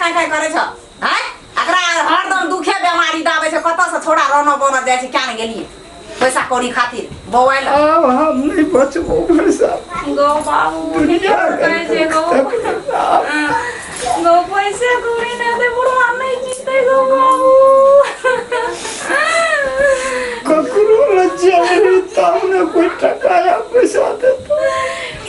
खाय खाय करै छ आँय एकरा हरदम दुखे बेमारी दाबै छै कतऽ से छोड़ा रनो बनऽ जाइ छै क्या ने गेलियै पैसा कौड़ी खातिर बौआइल आब हम नहि बचबो भाई साहब गो बाबू दुनिया के कहै छै गो दुख तकलीफ आब गो पैसा कौड़ी नहि दे बुढ़वा नहि जीते गो बाबू ककरो लग जेबही तब ने कोई टका या पैसा देतो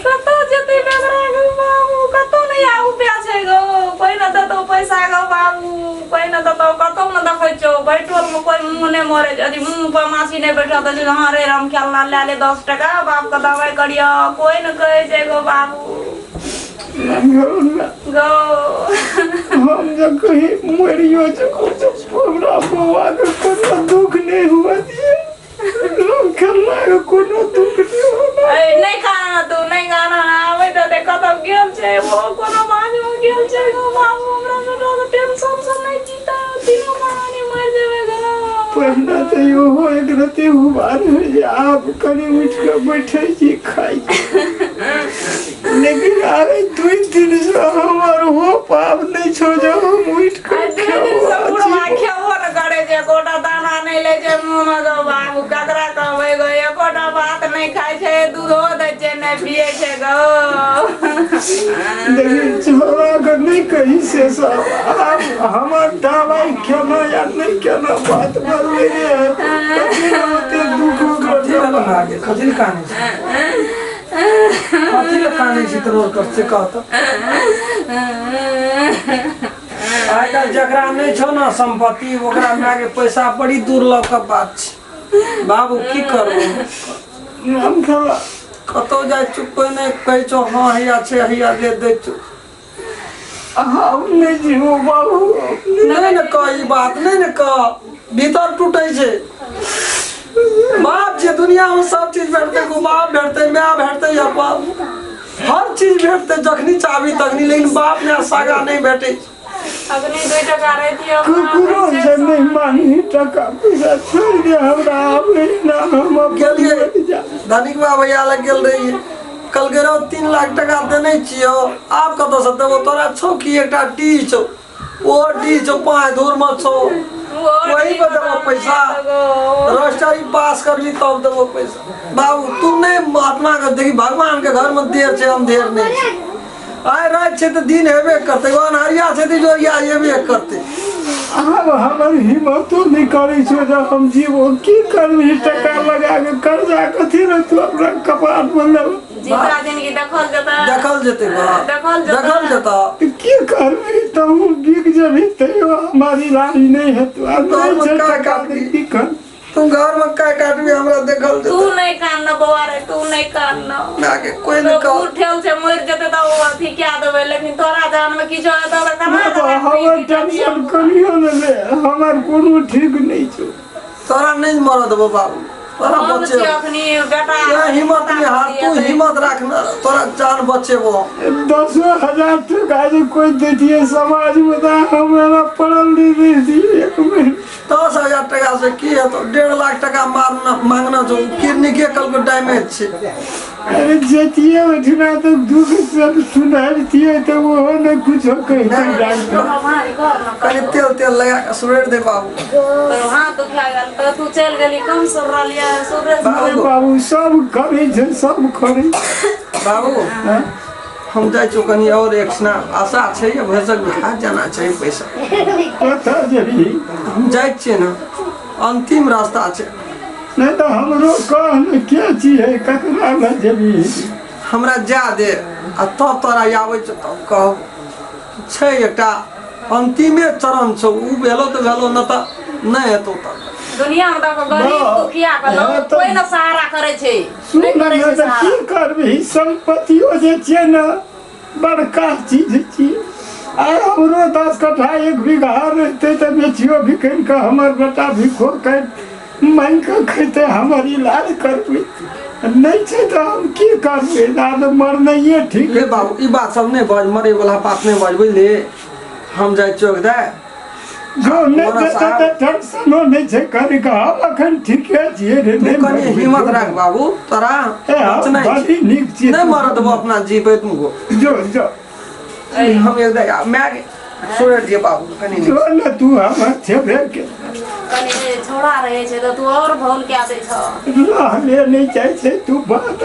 कतौ जेतै बेदरा गो बाबू कतौ नहि आगू पे छै गो कोइ न देतौ पैसा गो बाबू कोइ न देतौ कतौ न देखै छौ बैठल मे कोइ मुँह नहि मरे छै अथी मुँह पर मासी नहि बैठल दै छै हँ रे राम खेलना लए ले 10 टका बाप के दवाइ करियौ कोइ न कहै छै गो बाबू गो हम जब कहीं मरियो चको तो हमरा बौआ के कोनो दुख नहीं हुआ दिए लोग खेलना के कोनो दुख नहीं होना ए नहि खाना तू नहि गाना आबै तऽ देख कतौ गेल छै ओ कोनो बाजमे गेल छै गो बाबू हमरा बेटा के टेंशन से नहि जीता तीनू प्राणी मरि जेबै गो पहिने तऽ इहो एक रति हुआ रहै जे आब कनि उठि कऽ बैठै छी खाइ छी लेकिन आइ 2 दिन से हमर होप आब नहि छौ जे हम उठि कऽ आइ 2 दिन से खेबो बुढ़वा खेबो ने करै छै एकोटा दाना नहि लै छै मुँहमे गो बाबू ककरा कहबै गो एकोटा भात नहि खाइ छै दूधो दै छै नहि पियै छै गो लेकिन छोड़ा के नहि कही से सब आब हमर दवाइ केना या नहि केना बात बदलै रे कथी लए ओते दुख कथी लए बना गेल कथी लए कानै छी कथी लए कानै छी तोर कर से कह तऽ आइ काल्हि जकरा नहि छौ ने सम्पत्ति ओकरा मायके पैसा बड़ी दुर्लभ के बात छै बाबू की करबो हम खेला कतौ जाइ छौ कोइ नहि कहै छौ हँ हैया छै हैया ले दै छौ हम नहि जीबो बाबू नहि ने कह ई बात नहि ने कह भीतर टूटे छै बाप जे दुनिया में सब चीज भेटतै एगो बाप भेटतै माय भेटतै अपन हर चीज भेटतै जखनी चाहबी तखनी लेकिन बाप माय सागा नहि भेटै छै अखनी 2 टका रहितियै ककरो से नहि मांगी टका पैसा छोड़ दे हमरा आबै ना हम अपन गेलियै मरि जा धनिक बाबा भैया लग गेल रहियै कल गेलो 3 लाख टका देने छियौ आब कतऽसँ देबो तोरा छौ कि एकटा डी छौ ओ डी छौ 5 धूर मे छौ वही पर देबो पैसा रजिस्ट्री पास करबी तब देबो पैसा बाबू तू नहि महात्मा के देखी भगवान के घर में देर छै अंधेर नहि छै आइ राति छै तऽ दिन हेबे करतै अन्हरिया छै तऽ इजोरिया हेबे करतै आब हमर हिम्मतो नहि करै छौ जे हम जीवो की करबही टका लगा के कर्जा कथी रे तू अपना कपार पर लेब जितना जिंदगी देखल जेतै देखल जेतै बा देखल जेतै। देखल जेतै तऽ की करबही तहूँ बिक जेबही तैयो हमर इलाज नहि हेतौ आ नहि छै का टका तऽ काटबी? की कर तू घर में काय काटबी हमरा देखल तू जेतै नहि कान न बौआ रे तू नहि कान न माय के कोई नहि कह उठेल छै मरि जेतै तऽ ओ अथी कए देबै लेकिन तोरा जान मे किछो हेतौ तऽ केना हमर टेंशन कनियो ने ले हमर कोनो ठीक नहि छौ तोरा नहि मरऽ देबो बाबू तोरा हम बचेबो छियै अखनी बेटा तोरा हिम्मत नहि हार तू हिम्मत राख ने तोरा जान बचेबो 10,000 टका जे कोइ दैतियै समाजमे तऽ हम एना पड़ल नहि रहितियै एक मिनट 10,000 टका से की हेतौ 1.5 लाख टका मारना मांगना छौ किडनी के कल के डैमेज छै अरे जैतियै ओहिठिना तऽ दुख सब सुनाबितियै तऽ ओहो नहि कुछो कहितै डॉक्टर कनि तेल तेल लगा के सुरेर दे बाबू तोर हाथ दुखा गेल तऽ तू चलि गेली कम सुरलियै सुरे अरे बाबू सब करै छै सब करै बाबू हँ? हम जाइ छियौ कनि और एक सना आशा छै या भरिसक भए जाना चाही पैसा कतऽ जेबही हम जाइ छियै ने अंतिम रास्ता छै नहि तऽ हमरो कह ने के छियै ककरा लग जेबही हमरा जा दे आ तब तोरा आबै छौ तब कहब छै एकटा अंतिमे चरण छौ उ भेलो तऽ भेलो न तऽ नहि हेतौ तब दुनिया में देखो गरीब ना। दुखिया के लोग हाँ, तऽ- कोई न सहारा करे छै सुन नहीं करे ने छै तऽ सहारा की करबही सम्पत्तियो जे छै ने बड़का चीज छियै आइ हमरो 10 कट्ठा 1 बीघा रहतै तऽ बेचियो बिकनि कऽ हमर बेटा भिखो काटि मांगि कऽ खैतै हमर इलाज करबै नहि छै तऽ हम की करबै ना तऽ मरनाइए ठीक ले बाबू ई बात सब नहि बाज मरे वाला बात नहि बाज बुझली हम जाइ चौक दे जो नहि मोरा देतै साहब। तऽ टेंशनो नहि छै कनिक हम अखन ठीके छियै रे तू नहि कनि मरबै। हिम्मत राख बाबू तोरा ए, हम बचनाइ छै। बड़ी नीक छियै नहि मरऽ देबो अपना जीवैत मुगो जो जो हम एक माय के छोड़ि दिअ बाबू कनी जो ने तू हमर छेबे के कनी जे छोड़ा रहै छै तऽ तू आओर भौल कए दै छह रहले नहि जाइ छै तू बात।